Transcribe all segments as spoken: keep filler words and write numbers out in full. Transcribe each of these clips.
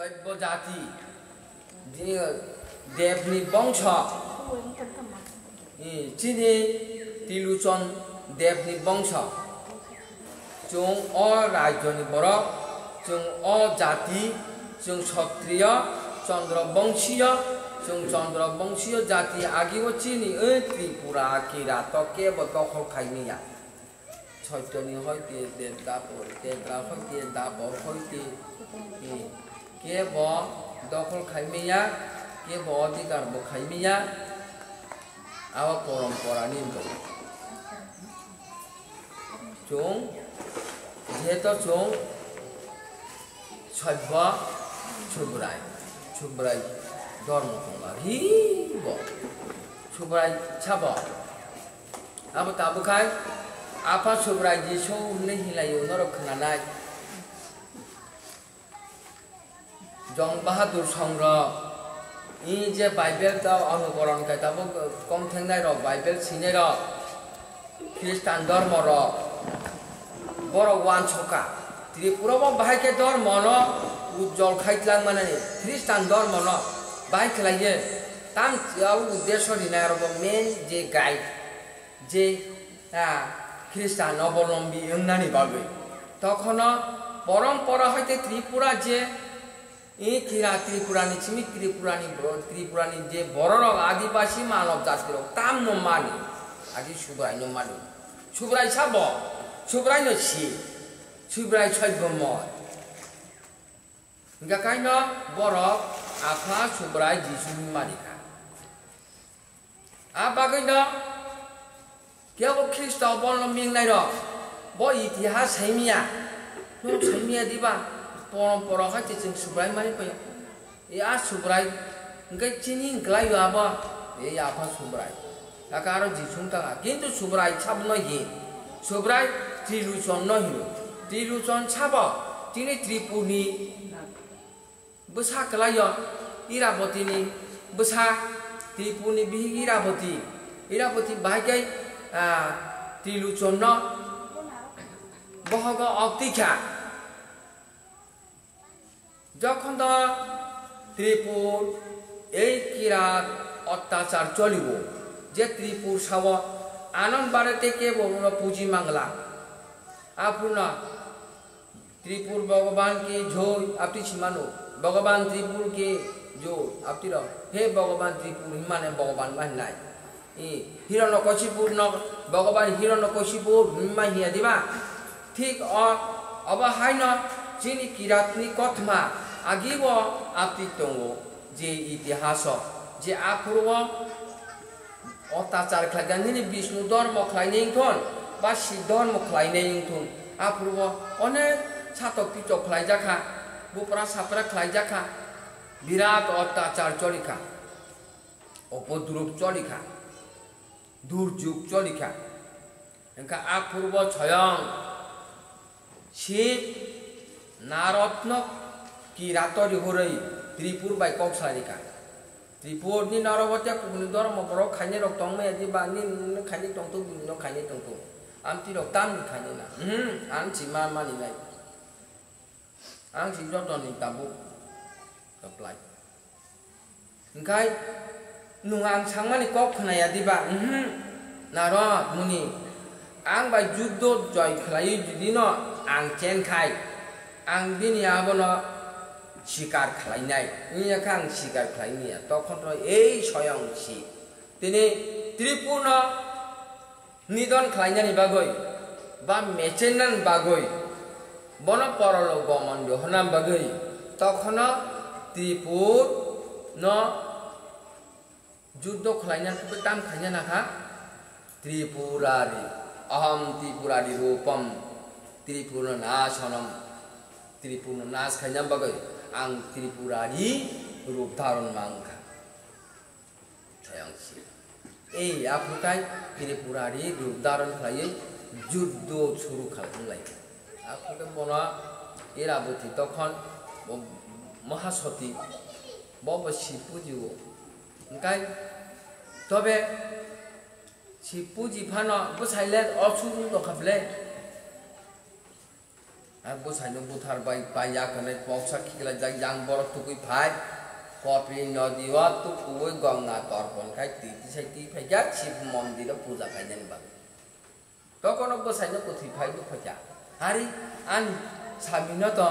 Kaibw jati, jini Devni bongso, i, chini Trilochon Devni bongso. Chwng o rajyoni borok, chwng o jati, chwng Kshatriya, Chandra bongsiya, chwng Chandra bongsiya jati agio chini, i, Tripura, Kirat kebo dokhol khaimaya. Soitoni hoite, Devdapor, Devda hoite, Dapor hoite, i, kebo dokhol khaimaya, kebo odhikar bo khaimaya, abo porom porani wngwi. Chwng, jehetu chwng soibw Subrai, Subrai dormo tongma ribo, Subrai sabo. Abo tabuk khai Apha Subrai Jisu hwnwi hinlaio norok khwnanai. Jong Bahadur Songrok, i je Bible ta onukoron khe tabuk kom thengnai rok, Bible sinai rok, Khristan dormo rok, borok uansukha. Tripura bo bahai khe dormo no ujjol khai twlang manani, Khristan dormo no bahai khlai ye tam abo uddesho rinai aro bo main je guide. Je, ah, Khristan obolombi wngnani bagwi. Tokhono porompora hoite Tripura je, i, Kira Tripurani, simi Tripurani boro-, Tripurani je bororok Adibasi manob jatirok tamno mani, adi Subraino mani. Subrai sabo, Subraino si, Subrai soibomor. Hingkha kaino borok Apha Subrai Jisu hwnwi mani kha. A bagwino kebo Khristo bono mingnai rok, bo itihas saimya, norok saimya diba, porompora hai se chwng Subrai mani phaio. E a Subrai, hingkhe chini hwnkhlai o abo, e Apha Subrai. Aka aro Jisu wngkha, kintu Subrai sabno hi, Subrai Triluchon no hino, Triluchon sabo, chini Tripurni bwsa kwlaio, Irabotini bwsa, Tripurni bihik Iraboti, Iraboti bahai khe, ah, Triluchonno bohogo oktwi kha. Jokhon do Tripur ei kirat ottachar cholio, je Tripur sao anon bare tei kebo uno puji mangla. Aphurno Tripur Bhogoban ki joi, apti simano, Bhogoban Tripur ki joi, apti rok, he Bhogoban Tripur himane Bhogoban ma hinai. I, Hiranyakashipu no, Bhogoban Hiranyakashipu himma hiya diba? Thik o, obo haino chini kiratni kothoma agibo apti tongo, je itihaso, je aphuru o, Otachar khlaikha nini Bishnu dhormo khlainai wngthon, ba Shiv dhormo khlainai wngthon, aphuru bo onek satok pitok khlaijakha, bupra sapra khlaijakha, birat otachar cholikha, opodrup cholikha, durjuk cholikha. Wngkha aphuru bo soyong Shiv Narodno kirato rihorwi Tripur bai kok salai rikha. Tripur ni Narobotya kubuni dormo borok khainai rok tongmaya di ba nini khainai tongthok, bini no khainai tongthok. Amtwi rok tamni khainai na? Mhm, ang si ma mani nai. Ang si joto ni tabuk reply. Hingkhai nwng ang sangmani kok khwnaya diba? Mhm. Narod muni, ang bai juddo joi khlaiwi judino ang chen khai, ang bini abono sikar khlainai. Wngya khe ang sikar khlai manya. Tokhono ei soyong si tini Tripurno nidon khlainani bagwi ba mechenani bagwi, bono porolok gomon rohorna bagwi tokhono Tripur no juddo khlaina tei tam khaina nakha Tripurari, aham Tripurari rupam, Tripurno nasanam, Tripurno nas khaina bagwi ang Tripurari rup dharon mankha. Sayang si. Ei, aphuru tai Tripurari rup dharon khlaiwi juddo suru khlai wng lai. Aphuru khe bono Iraboti tokhon bo Mahasoti, bo bo si puji o. Hingkhai tobe si puji phano bwsai le o suru wng tongkha ble. Ang bwsaino buthar bai, bai ya hwnwi poksa khiklaijak yang borok tukui phai. Kopri nodi o tukuui Ganga torpon khai twi tisai twi phaikha Shiv mondiro puja khainani bagwi. Tokono bwsaino kwthwi phai nuk phaikha. Hari ani samino to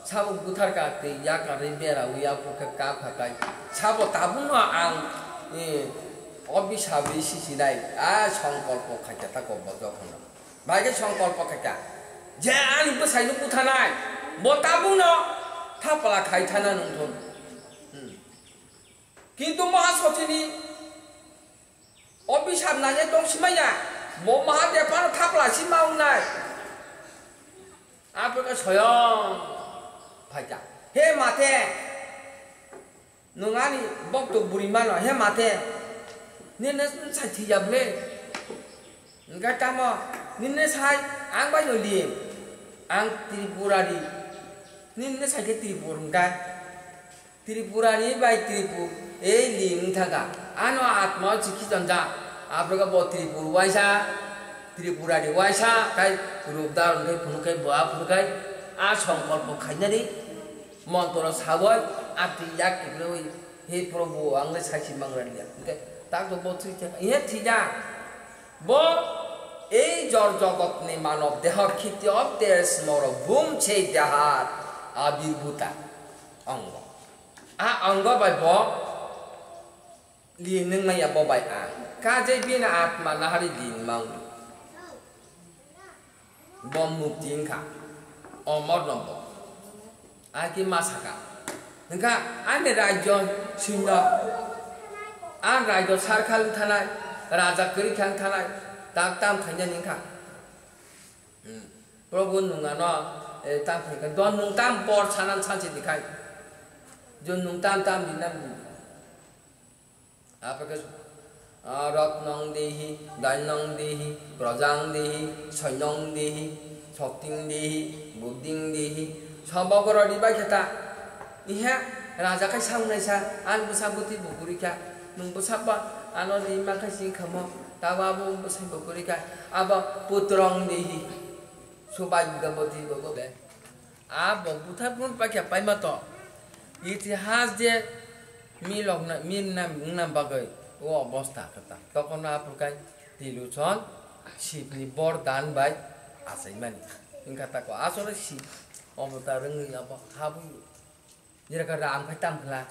sabo buthar ka twi ya karwi bera wi ya phuka ka phakai. Sabo tabukno ang, eh, obisabi sisinai a songkolpo khaikha tako bo jokhonno. Bai khe songkolpo khaikha, je ani bwsaino buthanai, bo tabukno thapla khai thana nung thung. Hmm. Kintu Mahasotini obisap nainai tong simaya, bo Mahadev phano thapla sima wngnai. Apre khe soyong phaikha, he mathe, nwng ani bokto bwrwi mano, he mathe, nini sai thwiya ble? Hwnkhe tamo nini sai ang bai no lim? Ang Tripurari, nini sai khe Tripur hwnkhe? Tripurani bai Tripur, ei lim wng thangkha. Ano atma o chikhi tonjak. Aphuru bo Tripur waisa, Tripurani waisa, khai rup dharon khai phunuk khai, boa phunuk khai, a songkolpo khainani montro sawi, atwi yak kiphilwi, he Prabhu, ang le sakhi mangraliya. Hwnkhe tak to bo thwi thangkha. Ihe thwija. Bo ei jor jogotni manob deho khiti of teres moro bhum sei dehat abirbhuta. Ongo. A ongo bai bo lin wng manya bo bai ang. Kajei bini atma nahari lin mang. Bo mukti wngkha. Omor no bo. Aki ma saka. Wngkha ani rajyo sinno. Ang rajyo sarkha wng thanai. Raja kwrwi kha wng thanai. Tak tam khainani wngkha. Hmm. Prabhu nwng ano, eh, tam khai kha. Don nwng tam por sanan sanse dikhai. Jon nwng tam tam dinam di. Apre khe, ah, rotnong dehi, dhainong dehi, prajang dehi, soinong dehi, sokting dehi, buddhing dehi. Sobogoro ribai khe ta. Ihe raja khai saungnai sa, ani bwsa bwtwi bo kwrwi kha. Nwng bwsa ba ano ri ma kha sing kha mo. Tabo abo bwsai bo kwrwi kha. Abo putrong dehi. Subhagyaboti bhagavate. A bo buthar phunuk paikha paima to. Itihas je milokna, mirna, wngna bagwi o obostha khe ta. Tokono aphuru kai Trilochon Shivni bordan bai achaimani. Wngkha tako asole Shiv obotar wngwi abo habwi. Jerekha Ram khai tamo khwla,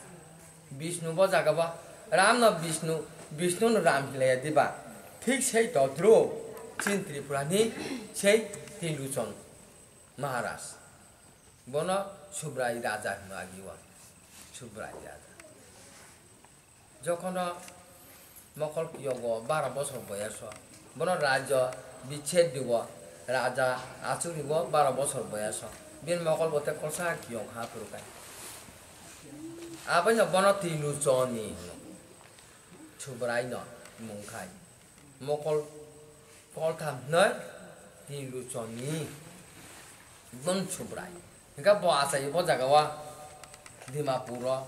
Bishnu bo jaga bo, Ram no Bishnu, Bishnu no Ram hinlaiya diba? Thik sei todrup, chini Tripura ni sei Trilochon Maharaj. Bono Subrai Raja hino agi o, Subrai Raja. Jokhono mokol yogo baro bosor boyaso, bono rajyo bichched dibo, raja achuk ribo baro bosor boyaso, bini mokol bo tei kolsa kiyong ha phuru kai. Abono bono Trilochoni hino, Subrai no mung khai, mokol koltham hwnwi Trilochoni bon Subrai. Hingkha bo achai bo jaga o Dimapur o.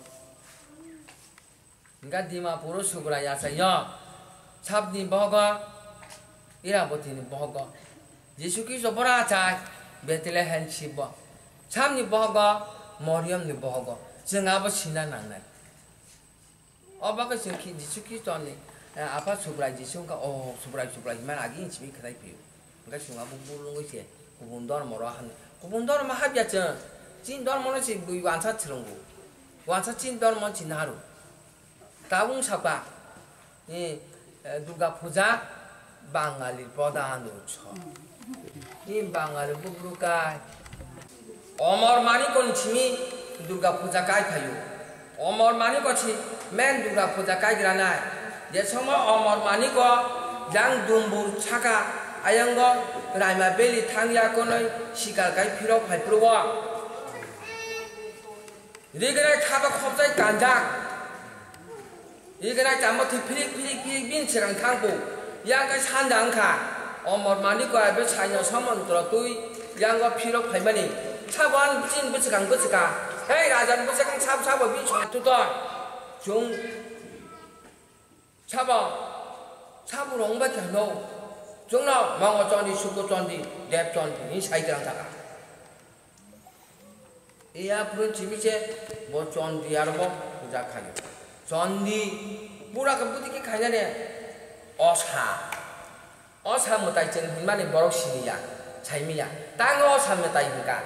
Hingkha Dimapur o Subrai achaio, sabni bohogo, Irabotini bohogo. Jisu Khristo boro achai, Bethlehem sibo. Sabni bohogo, Moriamni bohogo. Chwng abo sina nangnai. O bagwi chwng khi-, Jisu Khristoni, eh, apha Subrai Jisu wngkha, o Subrai, Subrai hwnmani agi simi khwnai phio. Hingkhe chwng abo bulungwi se kubun dhormo ro hwnwi. Kubun dhormo habya chwng, chini dhormo no se bui wansa chwrwngo. Wansa chini dhormo chini haru. Tabuk wng sakha, eh, eh, Durga Puja Bangali pradhan utsav. Ni Bangali buphuru kai. Omor Manikoni simi Durga Puja kai phaio. Omor Maniko si main Durga Puja kai granai. Je somo Omor Maniko yang dumbur saka ayango Raima Valley thangya konoi sikal kai phirok phai phuru o. Rignai khaba khopjai kanjak. Rignai tamo thwi phirik phirik phirik bini swkang thangkuk. Yang khe sanda wngkha. Omor Manikko abo saino somontro twi yango phirok phaimani. Sabo ani chini bwswkang bwswkang. Hei raja ni bwswkang sabo sabo bini song tutor. Chwng sabo, sabo rong bai khe hwno. Chwngno Mongo Chondi, Suko Chondi, Deb Chondi hinwi sai twlang thaka. Iya phuru simi se bo chondi aro bo puja khaio. Chondi pura khe buti khe khainani osa. Osa mwtai chwng hinmani borok siniya, saimiya. Tang osa mwtai hwnkha.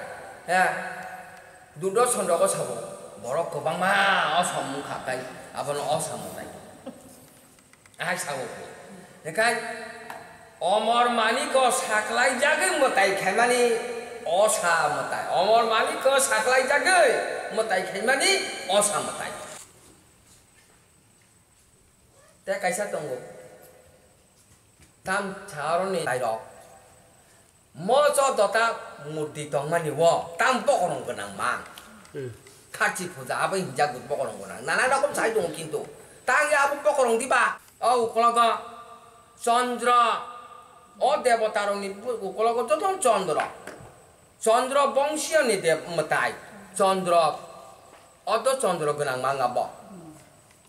He. Dudosonrogo sabo borok kwbangma osa wngkha tai abono osa mwtai. Ahai sao. Ekai Omor Maniko saklaijagwi mwtai khaimani osa mwtai. Omor Maniko saklaijagwi mwtai khaimani osa mwtai. Tei kaisa tongo. Tam sa aroni tairok. Mo chodota murti tongmani o tam bokorong gwnang mang. Hmm. Kharchi puja abo hinjak bo bokorong gwnang. Nana rokom sai tongo kintu. Tang ya abo bokorong diba? O ukologo Chandra. O debota rokni ukologo joto Chandra. Chandra bongsiyo ni de mwtai. Chandra. Odo Chandra gwnang mang abo.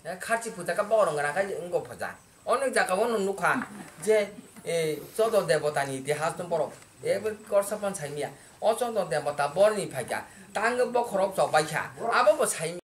Eh, kharchi puja khe bokorong gwnang khai wngbo puja. Onek jaga o nwng nukha je, eh, chodo debota ni itihas no borok. Eh, korsa phan saimiya. O chodo debota borni phaikha. Tang bokhorok chok baikha. Abo bo saimiya.